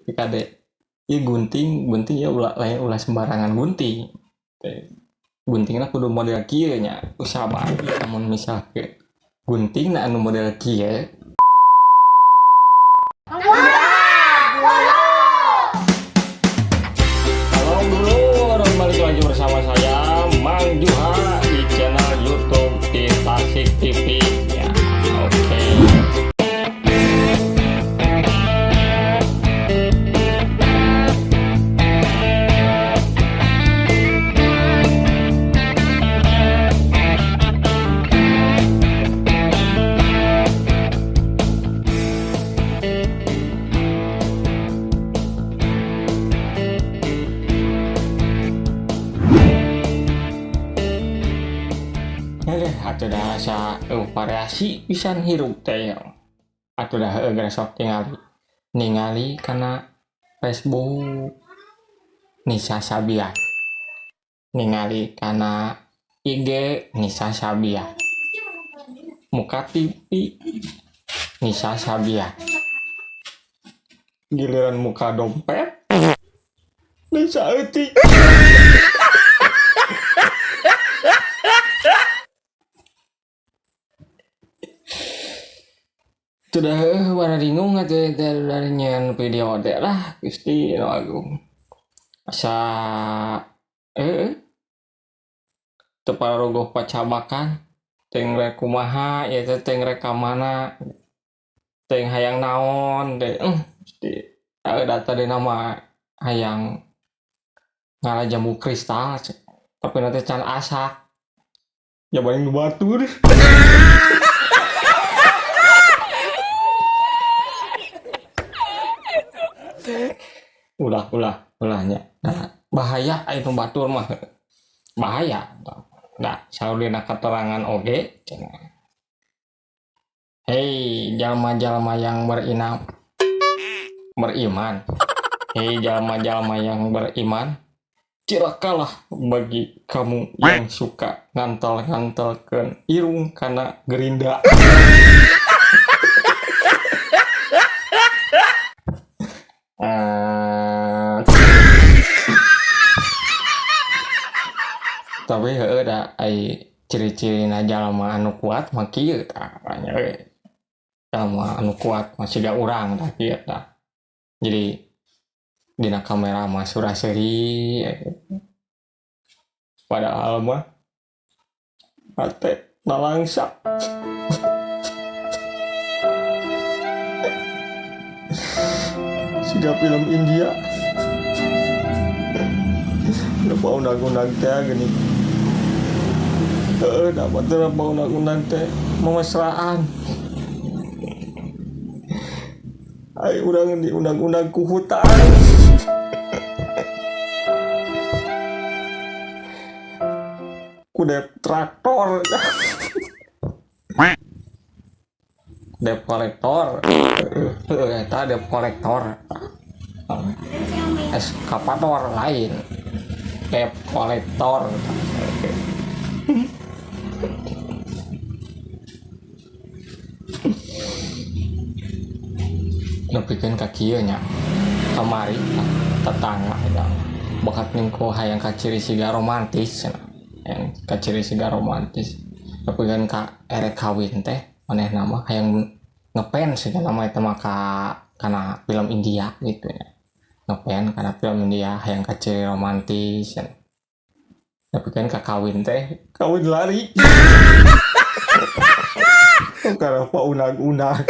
Kade ieu gunting gunting ya ulah lain ulah sembarangan gunting. Guntingna kudu model kieu nya, usaha lamun misalkeun guntingna anu model kieu. Halo dulur, balik lagi bersama saya Mang Juha di channel YouTube di Tasik TV ya. Oke. Atuh dah asa variasi pisan hirup teh. Atuh dah heueuh geura sok tingali. Ningali kana Facebook Nissa Sabyan. Ningali kana IG Nissa Sabyan. Muka TV Nissa Sabyan. Giliran muka dompet Nissa eutik. Sudah warna bingung atuh teh dari nyeun video teh lah Gusti nu agung. Asa teu pararogoh pacabakan teuing rek kumaha ieu teh teuing rek ka mana teuing hayang naon teh Gusti da tadina mah hayang ngala jambu kristal tapi na teh can asak jabaning nu batur. Ulah ulah ulahnya. Nah, bahaya aya nu batur mah. Bahaya. Nah, saur dina keterangan oge cenah. Hei, jalma-jalma yang beriman. Hei, jalma-jalma yang beriman, cilakalah bagi kamu yang suka ngantel-ngantelkeun irung kana gerinda. Tapi heueuh da ai ciri-cirina jalma anu kuat mah kieu tah nya we. Jalma anu kuat mah siga urang tah kieu tah. Jadi dina kamera mah sura-seuri padahal mah hate nalangsa. Siga film India. Nu paundag-undag teh geuning. Heueuh da batur paundag-undag teh memesraan. Ai urang diundang-undang ku hutan. Ku dep traktor. Debt kolektor. Heueuh eta debt kolektor. Eskavator lain. Debt kolektor. Nepikeun ka kieu nya. Kamari tetangga eta bakat ningko hayang kaciri siga romantis cenah. Hayang kaciri siga romantis. Nepikeun ka erek kawin teh manehna mah hayang ngefans cenah mah eta mah ka kana film India gitu nya. Ngefans kana film India hayang kaciri romantis cenah. Nepikeun ka kawin teh kawin lari. Karena paunag-unag.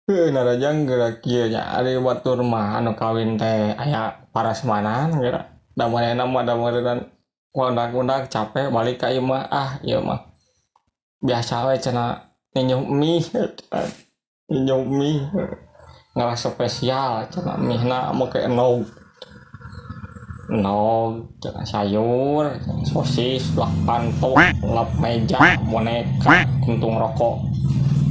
Heueuh narajang geura kieu nya ari batur mah anu kawin teh aya parasmanan geura. Da manehna mah da meureunnan undag-undag capek balik ka imah ah ieu mah biasa we cenah ninjuh mie ninjuh mie ngarasa spesial cenah mie-na make endog. Endog cenah sayur sosis lap panto lap meja boneka kuntung rokok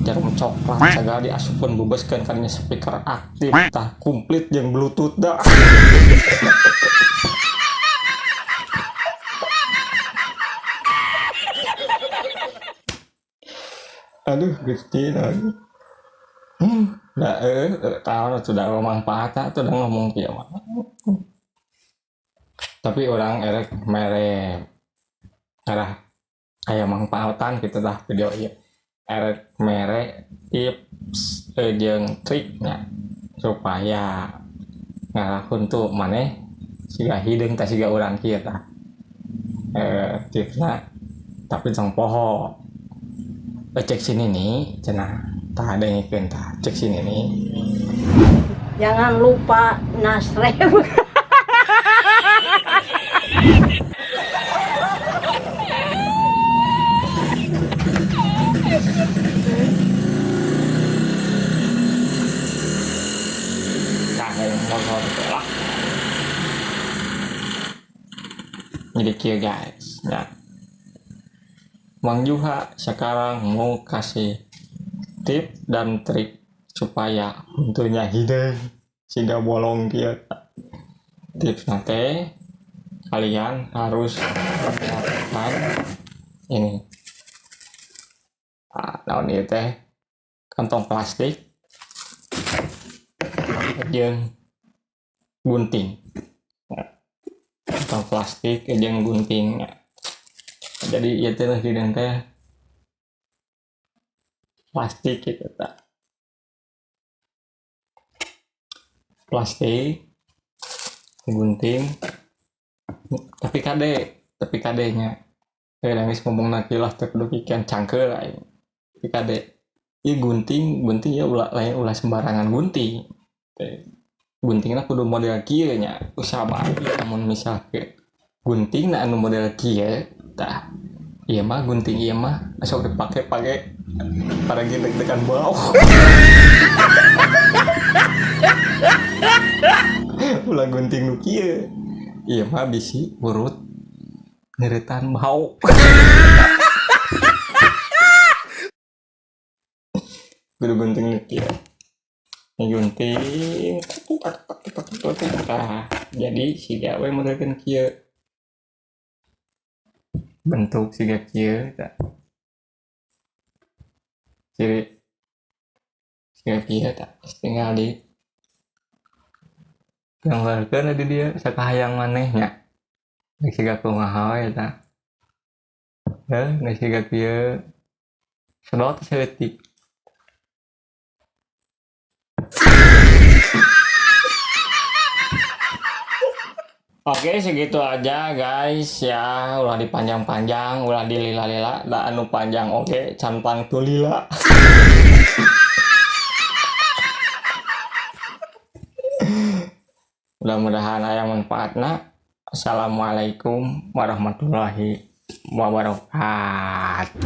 jarum coklat segala diasupkeun bebeskeun ka dinya speaker aktif tah komplit jeung bluetooth da. Aduh, Gusti lagi. Dah tahu sudah manfaat tuh udah ngomong kieu mah. Tapi urang erek mere arah kayak manfaatan gitu dah video ieu. Erek mere tips jeung triknya supaya ngarah huntu maneh siga hideung tah siga urang kieu tah. Tipsna tapi tong poho. Cek sini nih cenah tah dengekeun tah cek sini nih. Jangan lupa nasrem. Tah kayak motor lah. Jadi kieu guys ya. Mang Juha sekarang mau kasih tip dan trik supaya huntunya hideung sehingga bolong kieu. Tips nanti kalian harus melakukan ini. Ah, naon ieu teh? Kantong plastik jeung gunting. Kantong plastik jeung gunting. Jadi ieu teh hideung teh plastik gitu ta. Plastik, gunting, tapi kade, tapi kadenya. Nangis ngomong nanti lah teu kudu pikiran cangkeul aing. Tapi kade, ieu gunting, gunting ya ulah lain ulah sembarangan gunting. Teh. Guntingna kudu model kieu nya, usaha lamun misalkeun guntingna anu model kieu tah. Ieu mah gunting ieu mah sok dipake-pake paragi deg-degan bau. Ulah gunting nu kieu. Ieu mah bisi urut ngeretan bau. Kudu gunting nu kieu. Ini gunting tuk tuk tuk tuk tuk. Tah, jadi siga we modelkeun kieu. Bentuk siga kieu tah. Ciri siga kieu tah, tinggal di gambarkeun di dieu sakahayang maneh nya. Geus siga kumaha we tah. Heuh, geus siga kieu. Sedot saeutik. Oke, segitu aja guys ya. Ulah dipanjang-panjang, ulah dilila-lila, da anu panjang oke, can pangtu lila. Mudah-mudahan aya manfaatna. Assalamualaikum warahmatullahi wabarakatuh.